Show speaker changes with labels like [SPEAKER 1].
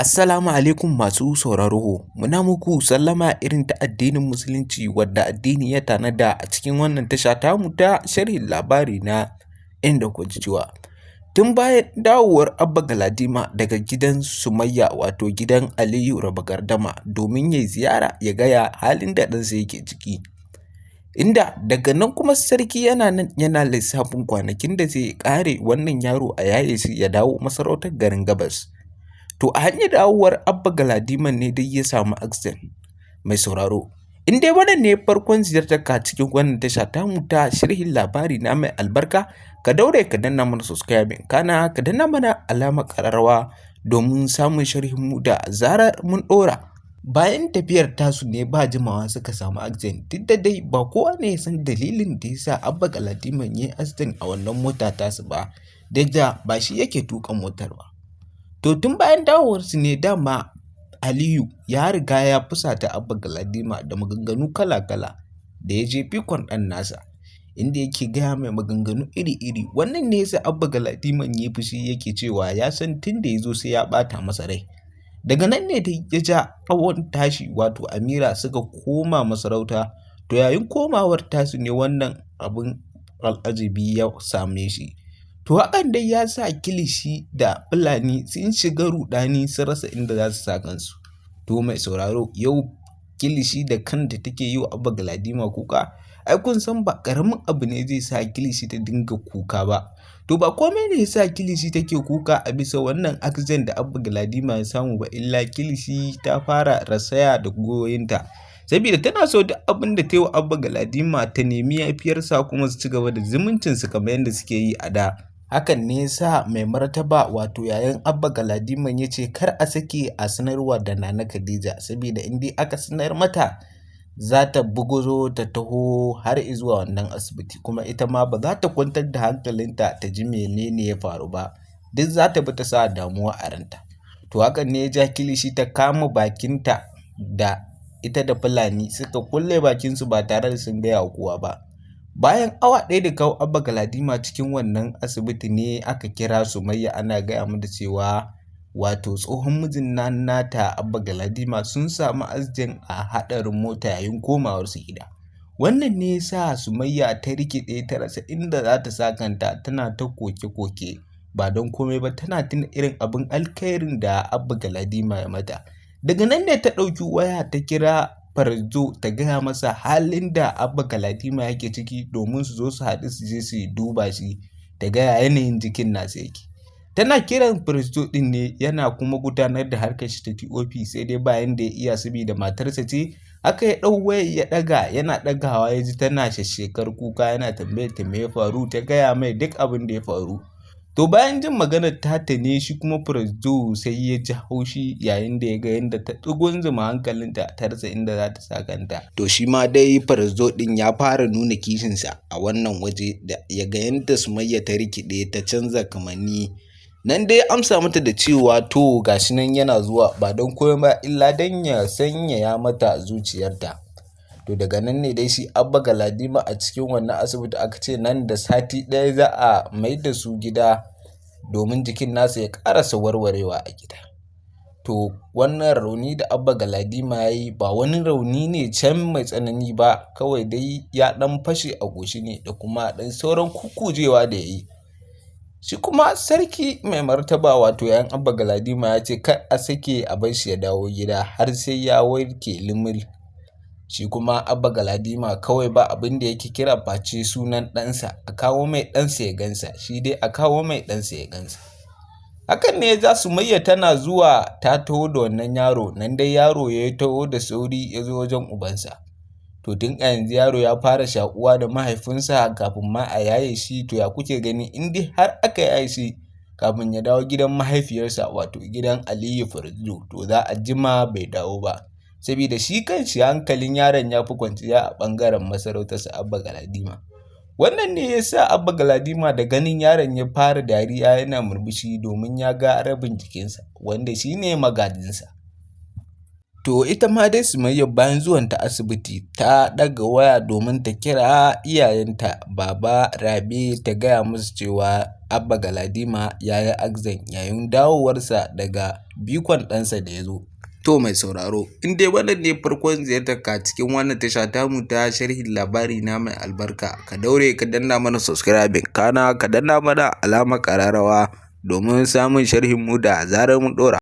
[SPEAKER 1] Assalamu alaikum masu sauraro, muna muku sallama irin ta addinin Musulunci wadda addini ya tanada a cikin wannan tasha tamu ta sharhin labari na inda kuka ji cewa tun bayan dawowar Abba Galadima daga gidan Sumayya, wato gidan Aliyu Raba Gardama, domin ya yi ziyara ya ga ya halin da ɗansa yake ciki. Inda daga nan kuma sarki yana nan yana lissafin kwanakin da zai ƙare wannan yaro a yaye shi ya dawo masarautar garin Gabas. To a hanyar dawowar Abba Galadiman ne dai ya samu accident. Mai sauraro, in dai wannan ne farkon ziyartar ka cikin wannan tasha tamu ta sharhin labari na mai albarka, ka daure ka danna mana subscribing, kana ka danna mana alamar ƙararrawa domin samun sharhin mu da zarar mun ɗora. Bayan tafiyar tasu ne ba jimawa suka samu accident, duk da dai ba kowa ne ya san dalilin da ya sa Abba Galadiman ya yi accident a wannan mota tasu ba, duk da ba shi yake tuƙa motar ba. To tun bayan dawowarsu ne dama Aliyu ya riga ya fusata Abba Galadima da maganganu kala-kala da ya je fikon ɗan nasa, inda yake gaya mai maganganu iri-iri. Wannan ne yasa Abba Galadiman ya fushi, yake cewa ya san tun da ya zo sai ya ɓata masa rai. Daga nan ne dai ya ja ƙawar tashi, wato Amira, suka koma masarauta. To yayin komawar tasu ne wannan abin al'ajabi ya same shi. To hakan dai ya sa Kilishi da Fulani sun shiga ruɗani, sun rasa inda za su sa kansu. To mai sauraro, yau Kilishi da kanta take yi wa Abba Galadima kuka. Ai kun san ba ƙaramin abu ne zai sa Kilishi ta dinga kuka ba. To ba komai ne ya sa Kilishi take kuka a bisa wannan accident da Abba Galadima ya samu ba, illa Kilishi ta fara rasaya da gwiwoyinta. Saboda tana so duk abin da ta yi wa Abba Galadima ta nemi yafiyarsa kuma su ci gaba da zumuncinsu kamar yadda suke yi a da. Hakan ne ya sa mai martaba, wato yayan Abba Galadiman, ya ce kar a sake a sanarwa da Nana Khadija, saboda in dai aka sanar mata za ta buguzo ta taho har zuwa wannan asibiti, kuma ita ma ba za ta kwantar da hankalinta ta ji menene ya faru ba, duk za ta bi ta sa damuwa a ranta. To hakan ne ya ja Kilishi ta kama bakinta, da ita da Fulani suka kulle bakinsu ba tare da sun gaya wa kowa ba. Bayan awa ɗaya da kawo Abba Galadima cikin wannan asibiti ne aka kira Sumayya ana gaya mata cewa wato tsohon mijin nan nata Abba Galadima sun samu accident a haɗarin mota yayin komawarsu gida. Wannan ne ya sa Sumayya ta rikide ta rasa inda za ta sa kanta, tana ta koke-koke, ba don komai ba tana tuna irin abin alkhairin da Abba Galadima ya mata. Daga nan ne ta ɗauki waya ta kira Farzo ta gaya masa halin da Abba Galadima yake ciki domin su zo su haɗu su je su duba shi ta gaya yanayin jikin nasa yake. Tana kiran Farzo ɗin ne yana kuma gudanar da harkar shi ta TOP, sai dai bayan da ya iya saboda matarsa ce. Haka ya ɗau wayar ya ɗaga, yana ɗagawa ya ji tana shashshekar kuka, yana tambayar ta me ya faru, ta gaya mai duk abin da ya faru. To bayan jin maganar tata ne shi kuma Farzo sai ya ji haushi yayin da ya ga yadda ta ɗugunzuma hankalinta ta rasa inda za ta sa kanta. To shi ma dai Farzo ɗin ya fara nuna kishinsa a wannan waje da ya ga yadda Sumayya ta rikide ta canza kamanni. Nan dai amsa mata da cewa to gashi nan yana zuwa, ba don komai ba illa don ya sanyaya mata zuciyarta. To daga nan ne dai shi Abba Galadima a cikin wannan asibiti aka ce nan da sati ɗaya za a mai da su gida domin jikin nasa ya ƙarasa warwarewa a gida. To wannan rauni da Abba Galadima ya yi ba wani rauni ne can mai tsanani ba, kawai dai ya ɗan fashe a goshi ne da kuma ɗan sauran kukkujewa da ya yi. Shi kuma sarki mai martaba, wato yayan Abba Galadima, ya ce kar a sake a bar shi ya dawo gida har sai ya warke limil. Shi kuma Abba Galadima kawai ba abin da yake kira face sunan ɗansa, a kawo mai ɗansa ya gansa, shi dai a kawo mai ɗansa ya gansa. Hakan ne ya ja Sumayya tana zuwa ta taho da wannan yaro, nan dai yaro ya taho da sauri ya zo wajen ubansa. To tun a yanzu yaro ya fara shaƙuwa da mahaifinsa kafin ma a yaye shi. To ya kuke gani in dai har aka yaye shi kafin ya dawo gidan mahaifiyarsa, wato gidan Aliyu Farzo, to za a jima bai dawo ba. Saboda shi kanshi hankalin yaron ya fi kwanciya a ɓangaren masarautarsa Abba Galadima. Wannan ne ya sa Abba Galadima da ganin yaron ya fara dariya yana murmushi domin ya ga rabin jikinsa wanda shi ne magajinsa. To ita ma dai Sumayya bayan zuwanta asibiti ta ɗaga waya domin ta kira iyayenta Baba Rabe ta gaya musu cewa Abba Galadima ya yi accident yayin dawowarsa daga bikon ɗansa da ya zo. To mai sauraro, in dai wannan ne farkon ziyartar ka cikin wannan tasha tamu ta sharhin labari na mai albarka, ka daure ka danna mana subscribing, kana ka danna mana alamar ƙararrawa domin samun sharhin mu da zarar mun ɗora.